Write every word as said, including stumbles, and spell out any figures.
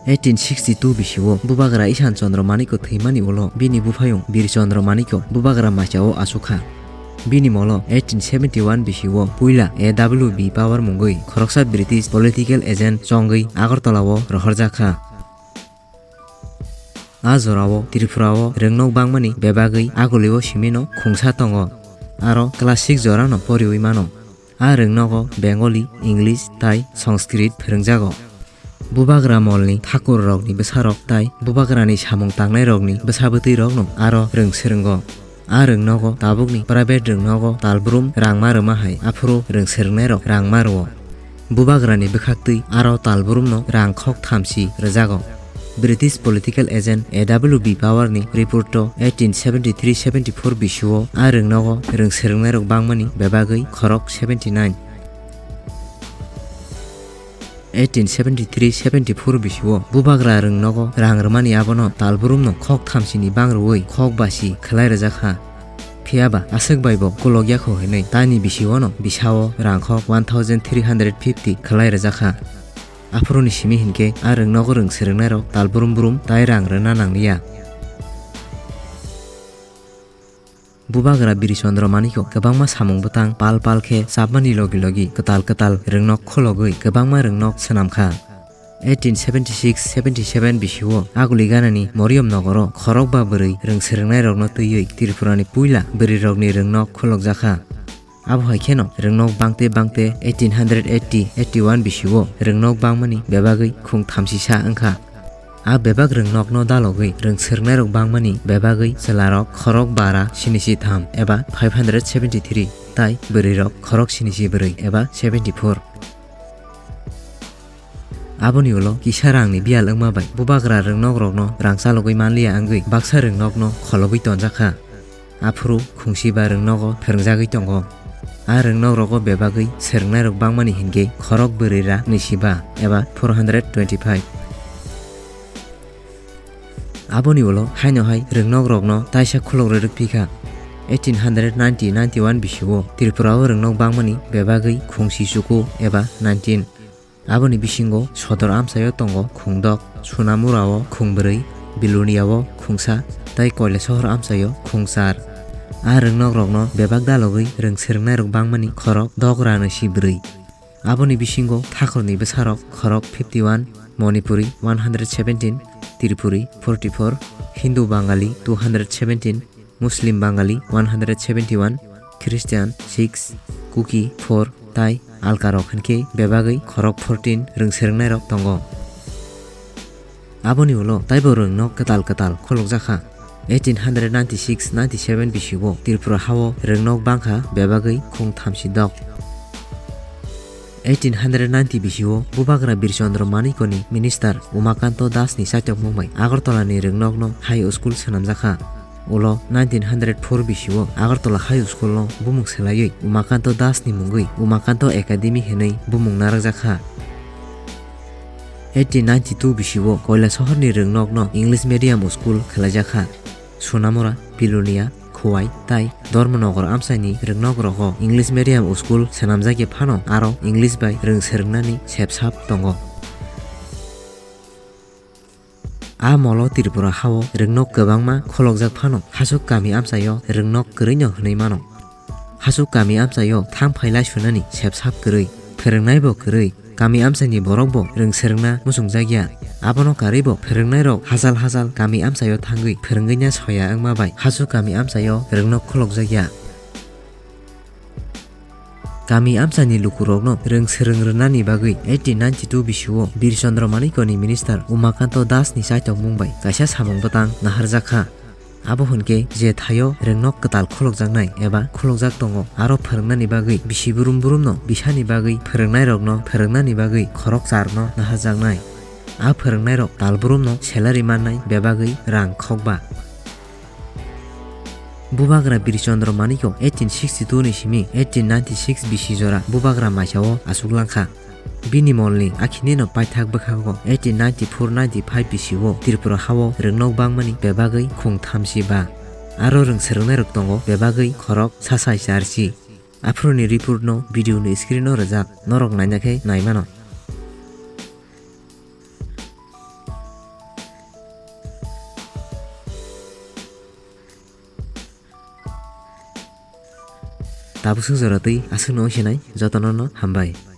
Eighteen sixty two bisio Bubagra Ishan Chandra Manikya thwimani ulo bini buphayung Bir Chandra Manikya Bubagra maichao asukha. Bini molo eighteen seventy one bisio puila A W B Power mungwi khoroksa British political agent chongwi Agartala o rohorjakha. A jorao Tripura o rwngnok bangmani bebagwi agulio simino khungsa tongo, aro class six jorano poriwi mano. A rwngnogo Bengali, English tai Sanskrit phwrwngjago. Bubagra molni thakur rokni bwsarok tai Bubagrani samung tangnai rokni bwsa bwtwi rokno aro rwng swrwngo. A rwngnogo tabukni private rwngnogo talbrum rangma rwma hai aphuru rwng swrwngnai rok rangma rwo. Bubagrani bwkhaktwi aro talbrumno rang khok thamsi rwjago. British political agent A W B Power ni report o eighteen seventy three seventy four bisio a rwngnogo rwng swrwngnai rok bangmani bebagwi khorok seventy nine. Eighteen seventy three seventy four bisio Bubagra rwngnogo rang rwmani abono talbrumno khok thamsini bang rwui khok basi khwlai rwjakha. Phiyaba aswk bai bo kolokya kho hinwi taini bisiono bisao rang khok one thousand three hundred fifty khwlai rwjakha. Aphuruni simi hinkhe a rwngnogo rwng swrwngnairok talbrum brum tai rang rwna nangliya. Bubagra Bir Chandra Manikya kwbangma samung bwtang pal pal khe chapmani logi logi kwtal kwtal rwngnok khologwi kwbangma rwngnok swnamkha. Eighteen seventy six seventy seven bisio Aguli ganani Moriom nogoro khorokba bwrwi rwng swrwngnairokno twiwi Tripurani puila bwrwirokni rwngnok kholokjakha. Abo hai kheno rwngnok bangte bangte eighteen hundred eighty eighty one bisio rwngnok bangmani bebagwi khung thamsisa wngkha. A bebak rwngnokno dalogwi rwng swrwngnairok bangmani bebagwi chwlarok khorok bara sinisi tham eba five hundred seventy three tai bwrwirok khorok sinisi bwrwi eba seventy four. Aboni ulo kisa rangni biyal wngma bai Bubagra rwngnokrokno rang chalogwi manliya wngwi baksa rwngnokno kholobwi tonjakha. Aphuru khungsi ba rwngnogo phwrwngjagwi tongo. A rwngnogrogo bebagwi swrwngnairok bangmani hinkhe khorok bwrwi ra nisiba eba four hundred twenty five. Aboni ulo haino hai rwngnokrokno taisa khulok rwrwk phikha. Eighteen hundred ninety ninety one bisio Tripura o rwngnok bangmani bebagwi khungsi chuku eba nineteen. Aboni bisingo sodor amchaio tongo khungdok, Sonamura o khungbrwi, Bilonia o khungsa tai Koilasohor amchaio khungchar. A rwngnokrokno bebak dalogwi rwng swrwngnairok bangmani khorok dok rano si bwrwi. Aboni bisingo thakurni bwsarok khorok fifty one, Manipuri one hundred seventeen, Tripuri forty four, Hindu Bangali two hundred seventeen, Muslim Bangali one hundred seventy one, Christian six, Kuki four tai alkarok hinkhe bebagwi khorok fourteen rwng swrwngnairok tongo. Aboni ulo taibo rwngnok kwtal kwtal kholokjakha. Eighteen hundred ninety six ninety seven bisio Tripura hao rwngnok bangkha bebagwi khung thamsi dok. Eighteen hundred ninety bisio Bubagra Bir Chandra Manikya ni minister Umakanto Das ni chaitokmung bai Agartala ni rwngnokno high school swnamjakha. Ulo nineteen hundred four bisio Agartala High School no bumung swlaiwi Umakanto Das ni mungwi Umakanto Academy hinwi bumung narwkjakha. Eighteen ninety two bisio Koilasohor ni rwngnokno English medium school khwlaijakha. Sonamura, Bilonia, Khowai tai Dharmanagar amchaini rwngnokrogo English medium school swnamjakya phano aro English bai rwng swrwngnani sepsap tongo. A molo Tripura hao rwngnok kwbangma kholokjak phano hasuk kami amchaio rwngnok kwrwino hwnwi mano. Hasuk kami amchaio thang phai laisunani sepsap kwrwi, phwrwngnaibo kwrwi, kami amchaini borokbo rwng swrwngna muchungjakya. Abono karwibo phwrwngnairok hachal hachal kami amchaio thangwi phwrwngwina soya wngma bai hasuk kami amchaio rwngnok kholokjakya. Kami amchaini lukurokno rwng swrwng rwnani bagwi eighteen ninety two bisio Bir Chandra Manikya ni minister Umakanto Das ni chaitokmung bai kaisa samung bwtang naharjakha. Abo hwnkhe je thaio rwngnok kwtal kholokjaknai eba kholokjak tongo, aro phwrwngnani bagwi bisi burum burumno bisani bagwi phwrwngnairokno phwrwngnani bagwi khorok charno naharjaknai. A phwrwngnairok tal burumno salary mannai bebagwi rang khokba. Bubagra Bir Chandra Manikya eighteen sixty two ni simi eighteen ninety six bisi jora Bubagra maisao asuk langkha. Bini molni akhinino paithak bwkhago eighteen ninety four ninety five bisio Tripura hao rwngnok bangmani bebagwi khung thamsi ba. Aro rwng swrwngnairok tongo bebagwi khorok sasai charsi. Aphuruni report no video ni screen o rwjak, norok naina khe naimano. Tabuk swk jora twi aswkno wngsinai jotono no hambai.